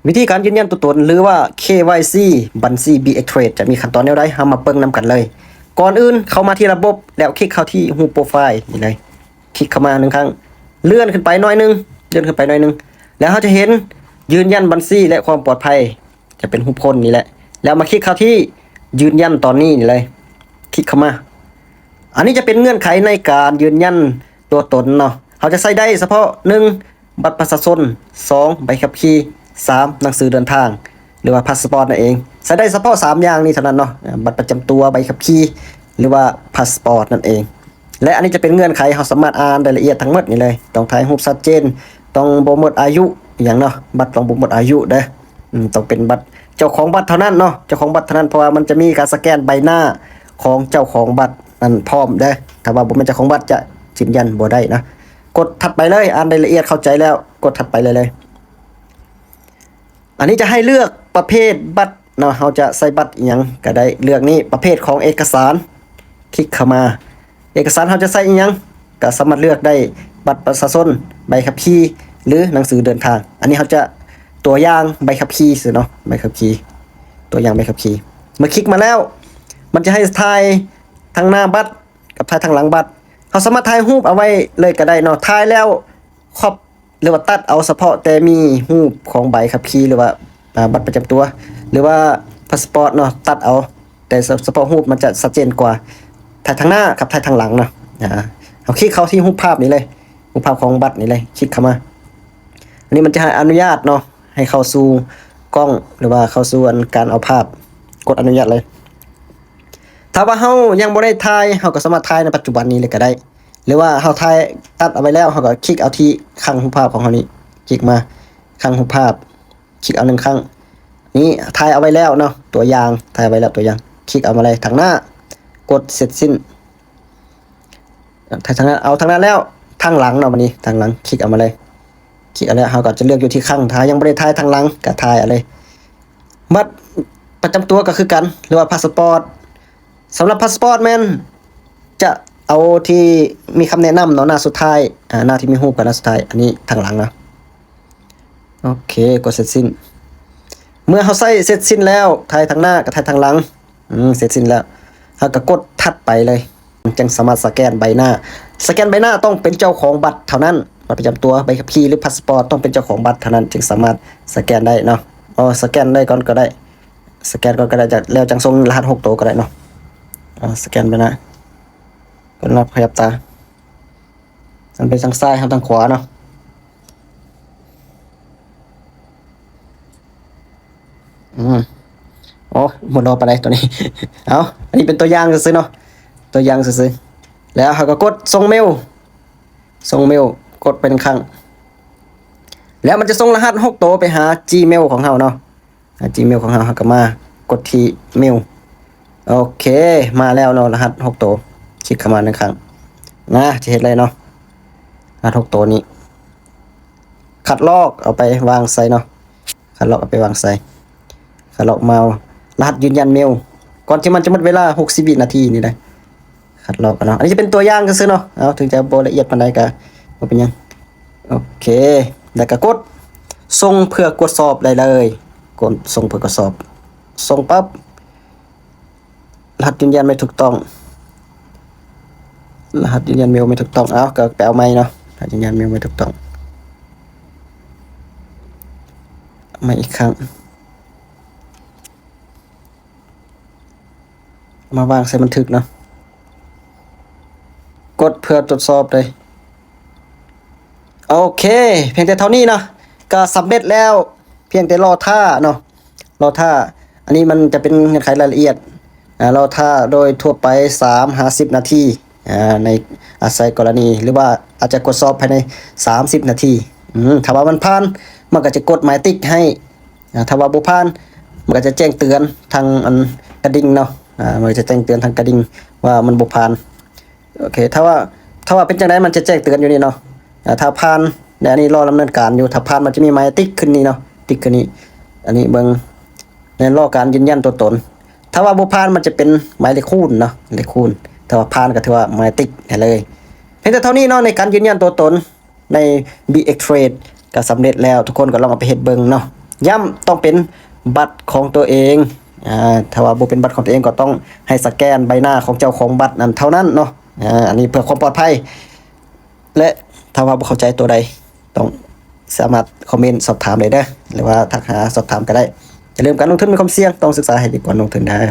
ວິທີການຢືນຢັນຕົວຕົນ ຫຼືວ່າ ເຄວາຍຊີ ບັນຊີ ບີເອັກເທຣດ ຈະມີຂັ້ນຕອນແນວໃດ ເຮົາມາເບິ່ງນຳກັນເລີຍ. ກ່ອນອື່ນເຂົ້າມາທີ່ລະບົບ ແລ້ວຄລິກເຂົ້າທີ່ຮູບໂປຣໄຟລ໌ນີ້ເລີຍ. ຄລິກເຂົ້າມາໜຶ່ງຄັ້ງ ເລື່ອນຂຶ້ນໄປໜ້ອຍໜຶ່ງ ເລື່ອນຂຶ້ນໄປໜ້ອຍໜຶ່ງ ແລ້ວເຮົາຈະເຫັນຢືນຢັນບັນຊີ ແລະ ຄວາມປອດໄພ ຈະເປັນຮູບຄົນນີ້ແຫຼະ. ແລ້ວມາຄລິກເຂົ້າທີ່ຢືນຢັນຕອນນີ້ນີ້ເລີຍ. ຄລິກເຂົ້າມາ. ອັນນີ້ຈະເປັນເງື່ອນໄຂໃນການຢືນຢັນຕົວຕົນເນາະ. ເຮົາຈະໃຊ້ໄດ້ສະເພາະ ໜຶ່ງ ບັດປະຊາຊົນ, ສອງ ໃບຂັບຂີ່, ສາມ ໜັງສືເດີນທາງ ຫຼືວ່າພາສປອດນັ້ນເອງ. ໃຊ້ໄດ້ສະເພາະສາມຢ່າງນີ້ເທົ່ານັ້ນເນາະ, ບັດປະຈຳຕົວ, ໃບຂັບຂີ່ ຫຼືວ່າພາສປອດນັ້ນເອງ. ແລະ ອັນນີ້ຈະເປັນເງື່ອນໄຂ, ເຮົາສາມາດອ່ານລາຍລະອຽດທັງໝົດນີ້ເລີຍ. ຕ້ອງຖ່າຍຮູບຊັດເຈນ, ຕ້ອງບໍ່ໝົດອາຍຸອີ່ຫຍັງເນາະ, ບັດຕ້ອງບໍ່ໝົດອາຍຸເດີ້. ອືມ ຕ້ອງເປັນບັດເຈົ້າຂອງບັດເທົ່ານັ້ນເນາະ, ເຈົ້າຂອງບັດເທົ່ານັ້ນ, ເພາະວ່າມັນຈະມີການສະແກນໃບໜ້າຂອງເຈົ້າຂອງບັດນັ້ນພ້ອມເດີ້. ຖ້າວ່າບໍ່ແມ່ນເຈົ້າຂອງບັດຈະຢືນຢັນບໍ່ໄດ້ນະ. ກົດຖັດໄປເລີຍ, ອ່ານລາຍລະອຽດເຂົ້າໃຈແລ້ວ ກົດຖັດໄປເລີຍເລີຍ. ອັນນີ້ຈະໃຫ້ເລືອກປະເພດບັດເນາະ, ເຮົາຈະໃສ່ບັດອີ່ຫຍັງກໍໄດ້, ເລືອກນີ້ ປະເພດຂອງເອກະສານ. ຄລິກເຂົ້າມາ, ເອກະສານເຮົາຈະໃສ່ອີ່ຫຍັງ ກໍສາມາດເລືອກໄດ້, ບັດປະຊາຊົນ, ໃບຂັບຂີ່ ຫຼື ໜັງສືເດີນທາງ. ອັນນີ້ເຮົາຈະຕົວຢ່າງໃບຂັບຂີ່ຊື່ເນາະ, ໃບຂັບຂີ່, ຕົວຢ່າງໃບຂັບຂີ່. ເມື່ອຄລິກມາແລ້ວ ມັນຈະໃຫ້ຖ່າຍທາງໜ້າບັດກັບຖ່າຍທາງຫຼັງບັດ. ເຮົາສາມາດຖ່າຍຮູບເອົາໄວ້ເລີຍກໍໄດ້ເນາະ, ຖ່າຍແລ້ວຄອບ ຫຼືວ່າຕັດເອົາສະເພາະແຕ່ມີຮູບຂອງໃບຂັບຂີ່ ຫຼືວ່າ ອ່າ ບັດປະຈຳຕົວ ຫຼືວ່າພາສປອດເນາະ, ຕັດເອົາແຕ່ສະ ສະເພາະຮູບມັນຈະຊັດເຈນກວ່າ, ຖ່າຍທາງໜ້າກັບຖ່າຍທາງຫຼັງເນາະ. ອ່າ ເຮົາຄລິກເຂົ້າທີ່ຮູບພາບນີ້ເລີຍ, ຮູບພາບຂອງບັດນີ້ເລີຍ, ຄລິກເຂົ້າມາ. ອັນນີ້ມັນຈະໃຫ້ອະນຸຍາດເນາະ ໃຫ້ເຂົ້າສູ່ກ້ອງ ຫຼືວ່າເຂົ້າສູ່ອັນການເອົາພາບ, ກົດອະນຸຍາດເລີຍ. ຖ້າວ່າເຮົາຍັງບໍ່ໄດ້ຖ່າຍ ເຮົາກໍສາມາດຖ່າຍໃນປັດຈຸບັນນີ້ເລີຍກໍໄດ້ ຫຼືວ່າເຮົາຖ່າຍ ຕັດເອົາໄວ້ແລ້ວ ເຮົາກໍຄລິກເອົາທີ່ຄັ້ງຮູບພາບຂອງເຮົານີ້, ຄລິກມາຄັ້ງຮູບພາບ, ຄລິກເອົາໜຶ່ງຄັ້ງ. ນີ້ຖ່າຍເອົາໄວ້ແລ້ວເນາະ, ຕົວຢ່າງ, ຖ່າຍໄວ້ແລ້ວຕົວຢ່າງ, ຄລິກເອົາມາເລີຍທາງໜ້າ, ກົດເສັດສິ້ນ. ຖ່າຍທາງໜ້າ, ເອົາທາງໜ້າແລ້ວ, ທາງຫຼັງເນາະ, ບັດນີ້ທາງຫຼັງ, ຄລິກເອົາມາເລີຍ. ຄລິກເອົາແລ້ວ ເຮົາກໍຈະເລືອກຢູ່ທີ່ຄັ້ງ, ຖ້າຍັງບໍ່ໄດ້ຖ່າຍທາງຫຼັງ ກໍຖ່າຍເອົາເລີຍ. ບັດປະຈຳຕົວກໍຄືກັນ ຫຼືວ່າພາສປອດ. ສຳລັບພາສປອດແມ່ນຈະເອົາທີ່ມີຄຳແນະນຳເນາະ, ໜ້າສຸດທ້າຍ, ອາ, ໜ້າທີ່ມີຮູບກັບໜ້າສຸດທ້າຍ, ອັນນີ້ທາງຫຼັງເນາະ. ໂອເຄ, ກົດເສັດສິ້ນ. ເມື່ອເຮົາໃຊ້ເສັດສິ້ນແລ້ວ, ຖ່າຍທາງໜ້າກັບຖ່າຍທາງຫຼັງ, ອືມ, ເສັດສິ້ນແລ້ວ, ເຮົາກໍກົດຖັດໄປເລີຍ. ຈຶ່ງສາມາດສະແກນໃບໜ້າ. ສະແກນໃບໜ້າຕ້ອງເປັນເຈົ້າຂອງບັດເທົ່ານັ້ນ, ບັດປະຈຳຕົວ, ໃບຂັບຂີ່ ຫຼື ພາສປອດ, ຕ້ອງເປັນເຈົ້າຂອງບັດເທົ່ານັ້ນຈຶ່ງສາມາດສະແກນໄດ້ເນາະ. ອໍ ສະແກນໄດ້ກ່ອນກໍໄດ້, ສະແກນກ່ອນກໍໄດ້, ແລ້ວຈັ່ງສົ່ງລະຫັດຫົກໂຕກໍໄດ້ເນາະ. ອາ ສະແກນໃບໜ້າ, ກະລັບຂະຫຍັບຕາ, ມັນໄປທາງຊ້າຍ ເຮົາທາງຂວາເນາະ. ອືມ ໂອ້ ບໍ່ລໍປານໃດຕົວນີ້. ເອົາ ອັນນີ້ເປັນຕົວຢ່າງຊື່ໆເນາະ, ຕົວຢ່າງຊື່ໆ. ແລ້ວເຮົາກໍກົດສົ່ງເມວ, ສົ່ງເມວ, ກົດໄປໜຶ່ງຄັ້ງ. ແລ້ວມັນຈະສົ່ງລະຫັດຫົກໂຕໄປຫາ Gmail ຂອງເຮົາເນາະ, ຫາ Gmail ຂອງເຮົາ. ເຮົາກໍມາກົດທີ່ເມວ. ໂອເຄ ມາແລ້ວເນາະ, ລະຫັດຫົກໂຕ. ຄລິກເຂົ້າມາໜຶ່ງຄັ້ງນະ, ຈະເຫັນເລີຍເນາະ, ລະຫັດຫົກໂຕນີ້. ຄັດລອກເອົາໄປວາງໃສ່ເນາະ, ຄັດລອກເອົາໄປວາງໃສ່, ຄັດລອກມາ ລະຫັດຢືນຢັນເມວ ກ່ອນທີ່ມັນຈະໝົດເວລາຫົກສິບວິນາທີນີ້ໄດ໋. ຄັດລອກກັນເນາະ, ອັນນີ້ຈະເປັນຕົວຢ່າງຊື່ໆເນາະ. ເອົາ ເຖິງຈະບໍ່ລະອຽດປານໃດກໍບໍ່ເປັນຫຍັງ. ໂອເຄ ແລ້ວກໍກົດສົ່ງເພື່ອກວດສອບໄດ້ເລີຍ, ກົດສົ່ງເພື່ອກວດສອບ. ສົ່ງປັບ ລະຫັດຢືນຢັນໄມ່ຖືກຕ້ອງ, ລະຫັດຢືນຢັນເມວໄມ່ຖືກຕ້ອງ. ເອົາ ກໍໄປເອົາໃໝ່ເນາະ, ລະຫັດຢືນຢັນເມວໄມ່ຖືກຕ້ອງ. ເອົາໃໝ່ອີກຄັ້ງ, ມາວາງໃສ່ບັນທຶກເນາະ, ກົດເພື່ອກວດສອບເລີຍ. ໂອເຄ ພຽງແຕ່ເທົ່ານີ້ເນາະ ກໍສຳເລັດແລ້ວ, ພຽງແຕ່ລໍຖ້າເນາະ. ລໍຖ້າ, ອັນນີ້ມັນຈະເປັນເງື່ອນໄຂລາຍລະອຽດ, ອາ, ລໍຖ້າໂດຍທົ່ວໄປສາມຫາສິບນາທີ, ອາ, ໃນອາໄສກໍລະນີ ຫຼືວ່າອາດຈະກວດສອບພາຍໃນສາມສິບນາທີ. ອືມ, ຖ້າວ່າມັນຜ່ານ, ມັນກໍຈະກົດໝາຍຕິກໃຫ້, ອາ, ຖ້າວ່າບໍ່ຜ່ານ, ມັນກໍຈະແຈ້ງເຕືອນທາງອັນກະດິ່ງເນາະ, ອາ, ມັນກໍຈະແຈ້ງເຕືອນທາງກະດິ່ງວ່າມັນບໍ່ຜ່ານ. ໂອເຄ ຖ້າວ່າ ຖ້າວ່າເປັນຈັ່ງໃດ ມັນຈະແຈ້ງເຕືອນຢູ່ນີ້ເນາະ. ອາ ຖ້າຜ່ານ ໃນອັນນີ້ລໍດຳເນີນການຢູ່, ຖ້າຜ່ານ ມັນຈະມີໝາຍຕິກຂຶ້ນນີ້ເນາະ, ຕິກຂຶ້ນນີ້. ອັນນີ້ເບິ່ງ ແມ່ນລໍການຢືນຢັນຕົວຕົນ. ຖ້າວ່າບໍ່ຜ່ານ ມັນຈະເປັນໝາຍເລກຄູນເນາະ, ເລກຄູນ. ຖ້າວ່າຜ່ານ ກໍຖືວ່າໝາຍຕິກໃຫ້ເລີຍ. ພຽງແຕ່ເທົ່ານີ້ເນາະ ໃນການຢືນຢັນຕົວຕົນ ໃນ ບີເອັກເທຣດ ກໍສຳເລັດແລ້ວ, ທຸກຄົນກໍລອງເອົາໄປເຮັດເບິ່ງເນາະ. ຢ້ຳ ຕ້ອງເປັນບັດຂອງຕົວເອງ. ອາ ຖ້າວ່າບໍ່ເປັນບັດຂອງຕົວເອງ ກໍຕ້ອງໃຫ້ສະແກນໃບໜ້າຂອງເຈົ້າຂອງບັດນັ້ນເທົ່ານັ້ນເນາະ. ອາ ອັນນີ້ເພື່ອຄວາມປອດໄພ ແລະ ຖ້າວ່າບໍ່ເຂົ້າໃຈຕົວໃດ ຕ້ອງສາມາດຄອມເມັນສອບຖາມໄດ້ເດີ ຫຼືວ່າທັກຫາສອບຖາມກໍໄດ້. ຢ່າລືມ ການລົງທຶນມີຄວາມສ່ຽງ, ຕ້ອງສຶກສາໃຫ້ດີກ່ອນລົງທຶນເດີ.